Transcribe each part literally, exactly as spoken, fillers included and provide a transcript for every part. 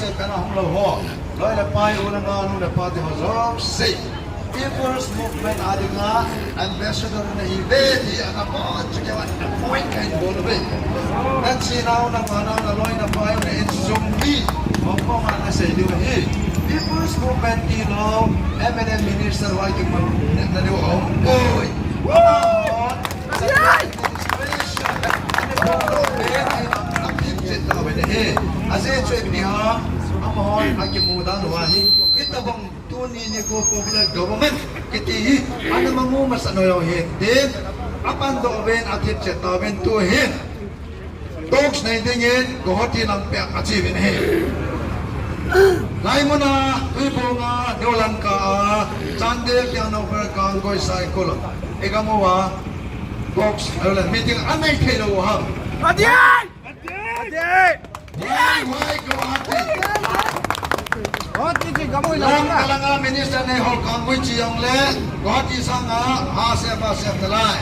se kana hung lo ho. Loi le pai u le nao nu le pa te ho jouse. People's Movement a dinga ambassador nahi ve ti ana bol chu keiho appoint kahin bol uve. Na chinau, na manau, na loi, na pai, na insung mi. Hong kong a nasei diu ahi. People's Movement tilou, M L A minister ho kibang na diu aum poi. Wow! Administration. Ana bol uve ti na pit chet ta uve ahi. Ajeh chu ipi ham, amahon akimu dan uva hi, hitabang tuni nikho popular government kiti hi, ana mamu masa nau jong hinte, apan doh uvin, athip chet tauvin tu hin. Talks nei dingin Guwahati lampi a ache uvin ahi. Laimuna, Tuibuong a, New Lanka a, Chandel, Tengnoupal, Kanggui, Saikul a, igam uva talks, meeting anei thei lou u ham. Ati! Ati! Why, why Guwahati? Guwahati chu Kanggui lam a. Lang kalanga minister nei ho Kanggui che jongle, Guwahati sanga ha sep a sep nalai.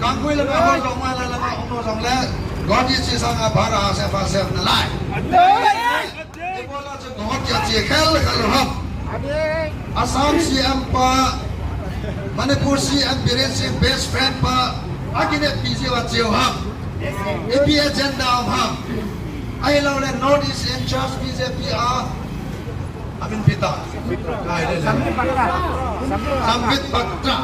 Kanggui langa ho jong, Mala langa um lou jongle, Guwahati che sanga bhara ha sep a sep nalai. Ibola chu Guwahati a che khel khel u ham. Assam C M pa, Manipur C M Biren Singh best friend pa, akineppi jeh uva che u ham. Ipi agenda um ham. Ahilouleh North East in charge B J P a, amin ipi ta? Ai, le, le. Sambit Patra. Sambit Patra.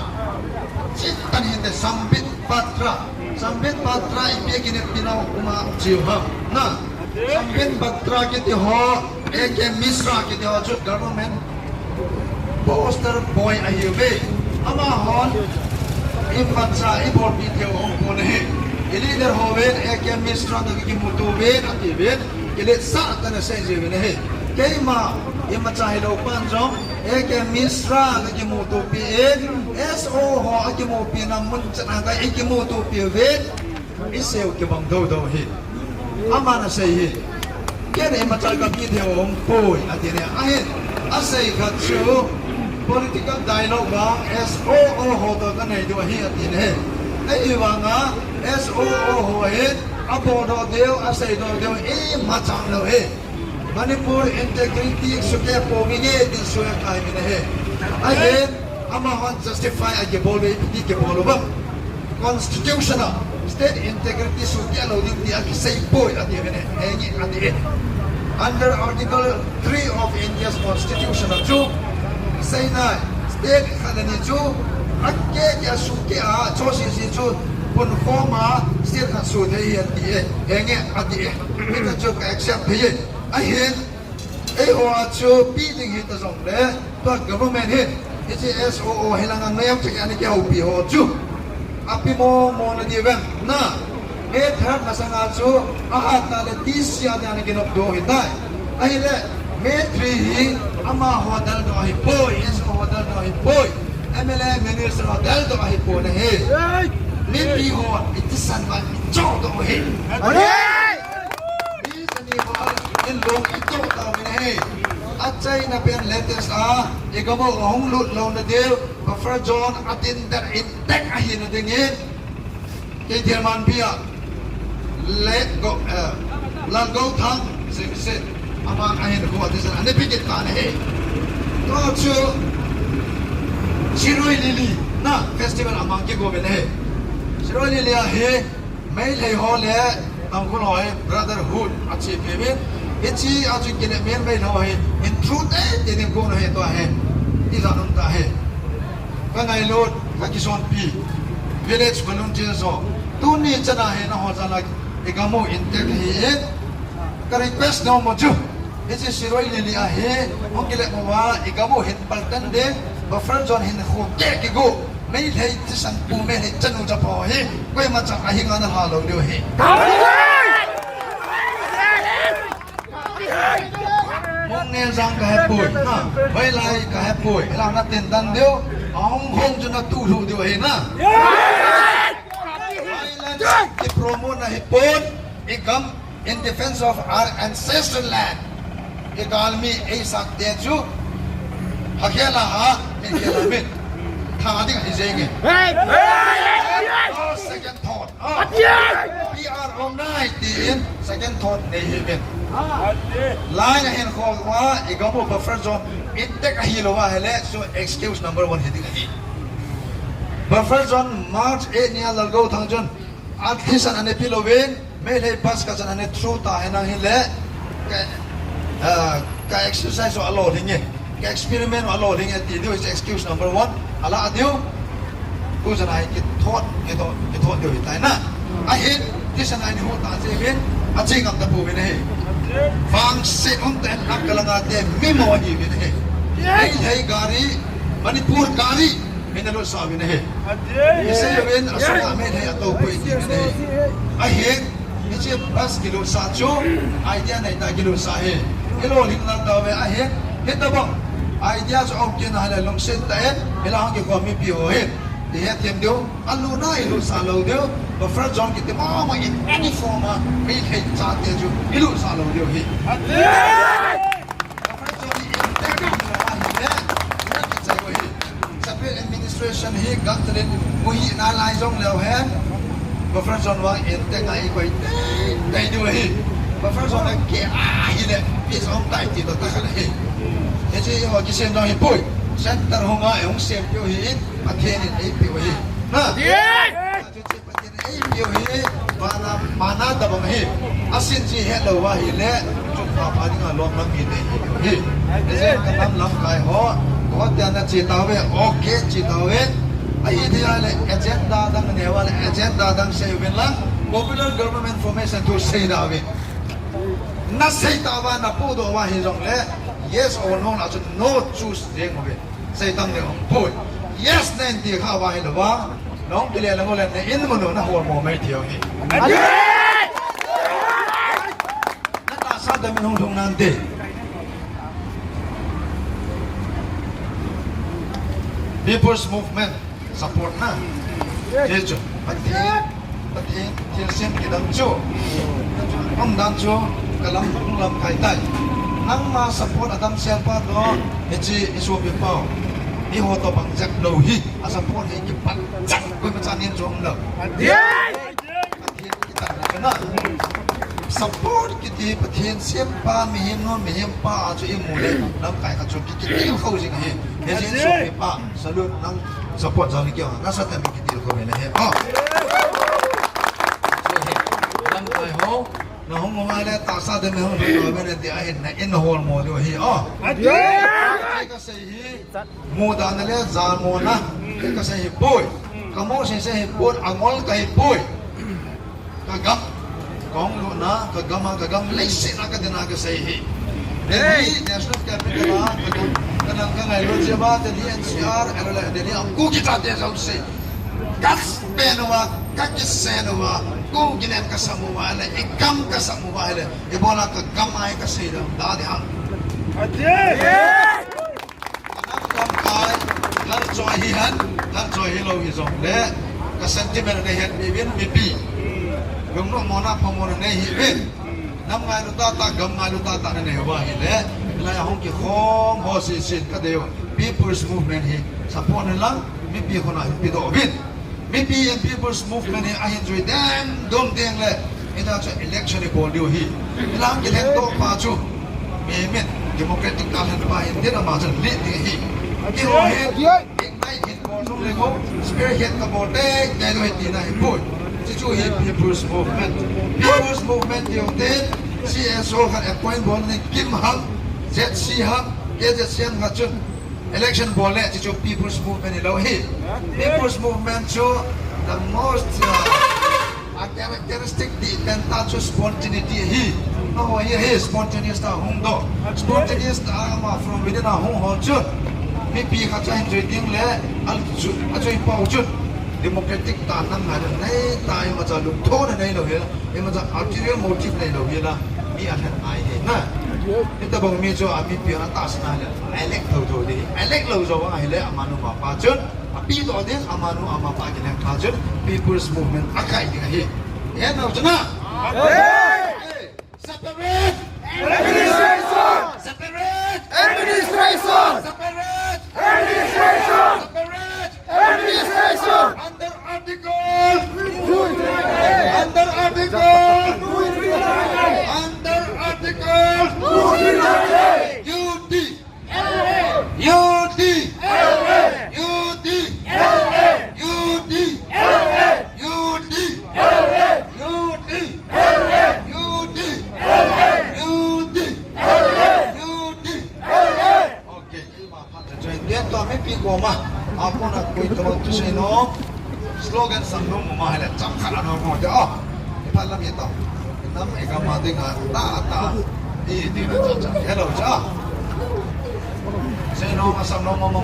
Chit tan hinte Sambit Patra. Sambit Patra ipi akineppi nau um a che u ham. Na. Sambit Patra kiti ho, A K Mishra kiti ho chu government poster boy ahiuve. Amahon imacha ibolpi thei u aum pon ahi. I leader hovin A K Mishra toh kimuto uvin atiuvin, kiletsah tah in asei jiuvin ahi. Keima imacha hilou pan jong A K Mishra toh kimutopi in, S O ho akimupina mun chan a ikimutopi uvin. Isei u kibang doudou hi. Aman asei hi. Ken imacha kapi thei u aum poi, ati ne. Ahin, asei khat chu political dialogue vang S O O ho toh kanei diu ahi, ati ne. Ahivanga S O O ho hin abohdoh diu, aseidoh diu imacha lou hi. Manipur integrity sukeh pouvinge tin sukeh kai uvin ahi. Ahin, amahon justify akibol uve, ipi kibol u ham. Constitution a state integrity sukeh lou ding ti akisei poi ati uvin ahi, henge ati e. Under Article three of India's Constitution a chu seina state khat le ni chu akeh keh a sukeh a, chosisi chu punkhom a state khat suthei ahi ati e, henge ati e. Hita chu ka accept thei e. Ahin, eiho a chu pi ding hita jongle, tua government hin, hiche S O O hilanga nayam thei ana kihoupi ho chu api mo mo na diu vem, na. May third masanga chu ahat tah le T C R te ana kinop diu ahitai. Ahile, May three hi amaho deldoh ahipoi, S O O ho deldoh ahipoi, M L A minister ho deldoh ahipoi na hi. Mipi ho itisan ma ichohdoh u hi. Amen. Ni sani ho in long itoh tauvin ahi. Achaina pen latest a, igam u ahung lut louna diu, buffer zone a din dan intact ahina dingin, Keithelmanbi a, Late Go, eh, Lalgouthang, singsit, aman ahin khu atisan, ana pe kit tan ahi. Tua chu, Shirui Lily, na, festival aman kigo uvin ahi. Shirui Lily a hi, Meitei ho le Tangkhul ho hi brotherhood achepi uvin. Hiche a chu kile men Meitei ho hi hin thu te te ding kon ahi tua hi. Ijat um ta hi. Ka ngailut, ka kisonpi. Village volunteers ho. Tuni chan a hi nangho jal a igam u intact ahi in. Ka request nom u chu. Hiche Shirui Lily a hi, hung kile mo uva, igam u hin paltan ding, buffer zone hin khu keh kigo, Meitei thisan pu, Meitei chanu chapa hi, koima chan a hi ngah na lha lou diu ahi. Mongneljang ka hepoi, na, hoilai ka hepoi, hilai na tin dan diu, ahung hung chu na tu lhu diu ahi na. Violence ki promote na hipon, igam in defense of our ancestral land. Igalmi eisat te chu, ha khel a ha, min khel a min. Tha ding hi jeng e. Hey! Hey! No second thought. Ah. P R O nine tin second thought nei hi min. Lai na hin khol wa, igam u buffer zone intact ahi lou va hele, so excuse number one hi ding ahi. Buffer zone March eight nia Lalgouthang chun a thisan ana pe louvin, Meitei bus ka chan ana through ta henlang hile, ka, ah, ka exercise u alolhing e, ka experiment u alolhing e ti diu, is excuse number one, ala diu, tu chan a hi kithot, kithot, kithot diu hitai na. Ahin, thisan a hin hu ta che uvin, ache ngam ta pouvin ahi. Vangset umtah in lang kalanga te mimo ahiuvin ahi. Meitei gari, Manipur gari, mina lut sah uvin ahi. Isei uvin, asunga Meitei atoupoi atiuvin ahi. Ahin, hiche bus kilut sah chu, idea neitah kilut sah ahi. Ilolhin lang tauve ahin, hitabang idea chu aum kit na hile lungset tah in, hilai hung kikhom mipi ho hin ihet them diu. Alutna ilut sah lou diu, buffer zone kiti mama in any form a, Meitei chate chu ilut sah lou diu ahi. Buffer zone hi in teng lou ahile, ina kichai u ahi. Separate administration hi gangtah in mu hih nalai jong leu hen, buffer zone vang in teng a ikoi teitei diu ahi. Buffer zone a ke ahile, peace um tai ti toh tah khat ahi. Hiche ho kisem jong hipoi. Center hunga eihung sem piu ahin, Pathen in eipeu ahi. Na? Pathen in eipeu hi, mana, mana tabang ahi. Asin ji hetlou ahile, chungpha pha dinga lom lam hi te hi. Ijeh inem lamkai ho, hotel na che tauve, okay che tauve. Ahi dia le agenda dang neiuva le, agenda dang seiuvin lang, popular government formation thu sei tauve. Na sei tauva, na podoh uva hijongle, yes or no, na chu no choose ding uve. Seitan le umpoi. Yes, na in ti kha uva hilouva, nahung kile lang ule, na in mun u na holmo mai thei u ahi. Na tahsa dam in hung lhung nante. People's Movement support na. Hichu Pathen, Pathen thilsem kidang chu, umdan chu kalam hung lamkai tai. Nangma support adamsel pa toh, hiche isopi pau, eiho toh bang jep lou hi, asupport hi kipat jep, koima chan in chu umlou. Pathen kitahna chu na. Support kiti Pathen sempa, mihem nu mihem pa a chu imu le, lamkai khat chu ki, kitilkhou jing ahi. Hijeh in sopi pa, salute, nang support jong ni keu, nasatah in kitilkhou ahi na he. Oh. Lamkai ho, nahung um a le tahsa dam in hung lhung uve na ti ahin, na in holmo diu ahi. Oh. Kasei hi, mudahna le jalmona, kasei hipoi. Kamu sese hipoi, angol kahipoi. Kagam, kahung lutna, kagam a, kagam leiset a kadinna kasei ahi. Delhi, National Capital a, kagam, kanang kangailut jeh uva, Delhi N C R, ahilou le, Delhi a Kuki chate jouse, kapen uva, kakisen uva, Kuki len kasam uva ahile, igam kasam uva ahile, ibola kagam a hi kasei lou, da ding ham. Lamkai, lal choi hihen, lal choi hilou hijongle, ka sentiment nei hetpi uvin mipi. Lungnom mona phamona nei hih uvin. Nam ngailu tahtah, gam ngailu tahtah nanei uva ahile, hilai a hung kikhom ho sese kadeiu, People's Movement hi support in lang, mipi khut a hin pedoh uvin. Mipi in People's Movement hi ahin jui dem dom ding le, hita chu election ibol diu ahi. Hilai a kilhen doh pa chu, mi min democratic a lhen pa hin tin ama chun lead ding ahi. Keiho hin ignite hin bol jong le ko, spearhead kabol teitei diu ahi tina ahipoi. Hichu hi People's Movement. People's Movement tiu tin, C S O khat appoint bol ni kim ham, Z C ham, K Z C ham khat chun election bol le, hichu People's Movement hilou ahi. People's Movement chu the most, uh, a characteristic dih pen tah chu spontaneity ahi. Amaho hi, hi spontaneous tah a hung doh. Spontaneous tah a ama from within a hung hol chun, mipi khat chu ahin jui ding le, a chu, ajui pau chun, democratic tah a nam ngailutna neitah, imacha lungthona neilou hel a, imacha ulterior motive neilou hel a, mi alhen ngai ahi na. Hitobang mi chu a mipi hon atahsan a le, elect thotho ding, elect lou jou vang ahile, amanu amapa chun apedoh ding, amanu amapa kilheng pha chun People's Movement akai ding ahi. Ihet nau chu na? Separate administration! Separate administration! Separate administration! Separate administration! Under Article! Under Article! Under Article! U D! U D! U D! U D! U D! U D! Okay, ima phat le join. Tua mipi koma, apuna koi tobang thusei nom, slogan sam nom um ahile, chomkhat anom mo te, oh. Iphat lam hi to. Nam igam a dinga, tah, tah. Iti na cha cha. Hello cha. Seinom asam nom mama.